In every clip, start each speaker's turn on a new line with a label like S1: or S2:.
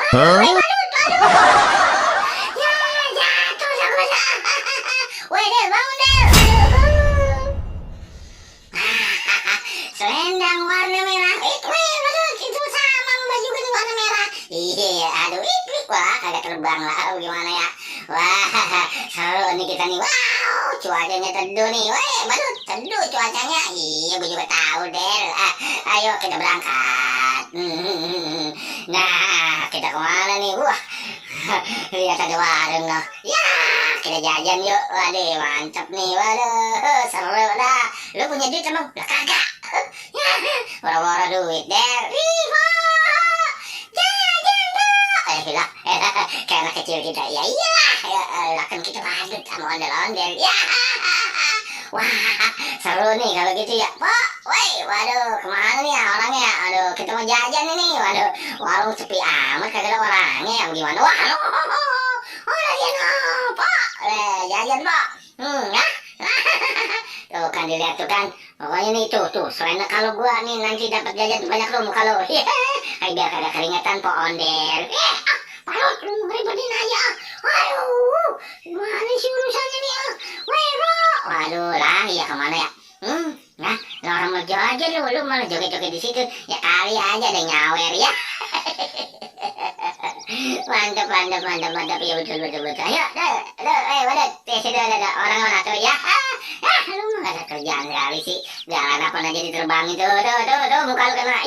S1: Hah?
S2: Ya, jatuh sama saya. Weh, Del, bangun, Del. Aduh. Selendang warna merah. Aduh, itu sama baju gue warna merah. Iya, aduh, wah, kagak terbang lah. Gimana ya? Wah, seru nih kita nih. Wow, cuacanya teduh nih. Weh, badut, teduh cuacanya. Iya, gue juga tahu, Del. Ayo kita berangkat. Nah, kita kemana nih? Wah, lihat ada warung loh. Ya, kita jajan yuk. Waduh, mantap nih. Waduh, seru dah. Lu punya duit emang? Lah kagak. Wara-wara duit, Der. Viva! Jajan dong. Lah, kayak anak kecil kita. Ya iyalah. Ya, kan kita badut sama ondel-ondel. Ya. Wah, seru nih kalau gitu ya. Pak, woi, waduh, kemana nih ya orangnya? Aduh, kita mau jajan ini. Waduh, warung sepi amat, kagak ada orangnya. Yang gimana? Wah, jajan apa? Jajan, Pak. Ya. Tuh kan dilihat tuh kan. Pokoknya nih tuh, soalnya kalau gua nih nanti dapat jajan banyak lo muka lo. Hai biar kagak keringetan po ondel. Parut, lu ngeribetin aja. Aduh, gimana sih urusannya nih? Wero. Waduh lah, ya kemana ya? Nah, orang mau jajan lu malah joget-joget di situ. Ya kali aja ada nyawer ya. mantap ya betul. Ayo, waduh, sini ada orang mana tuh ya? Lu nggak ada kerjaan kali sih. Jalan apa aja diterbangin tuh, muka lu kena.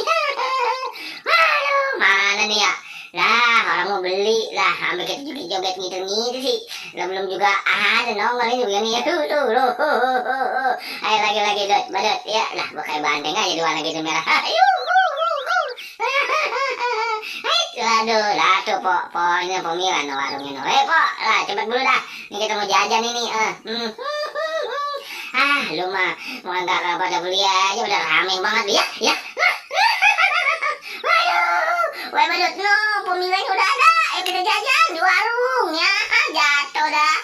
S2: Aduh, mana nih ya? Lah, orang mau beli lah, ambil kita joget-joget gitu sih. Belum juga ada nongol ini begini ya. Tuh. Ayo lagi, badut ya. Lah, pakai bandeng aja dua lagi tuh merah. Aduh, lah tuh ini pemilan warungnya no. Po, lah cepet dulu dah. Ini kita mau jajan ini. Lu mah mau enggak pada beli aja udah rame banget ya. Waduh, badut no, pemilihnya udah ada. Ayo kita jajan di warung ya. Jatuh dah.